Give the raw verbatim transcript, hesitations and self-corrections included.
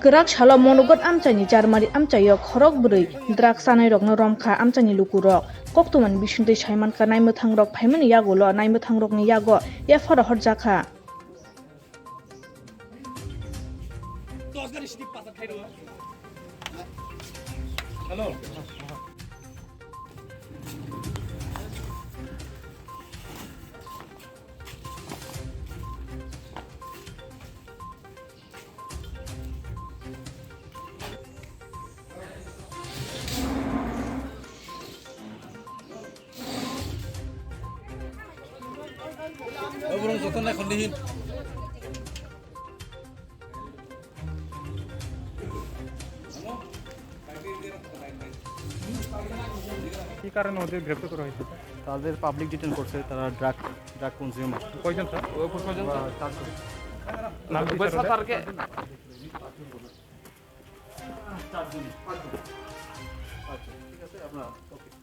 Kwrak salo Monogot amchaini Charmari amchaio khorok bwrwi drugs chanairokno romkha amchaini lukurok. Koktwmani bisingtwi saimankha naimwthangrok phaimani yagulo naimwthangrokni yago F I R horjakha. Oborok joto naikhon dihin. কি কারণে ওদের গ্রেপ্তার করা হয়েছে? তাদের public detain করছে, তারা drug, drug consumer. কয়জন স্যার? ওরা চারজন। নাম কি স্যার ওদের? চারজন, পাঁচজন। আচ্ছা, ঠিক আছে, আপনারা, ওকে।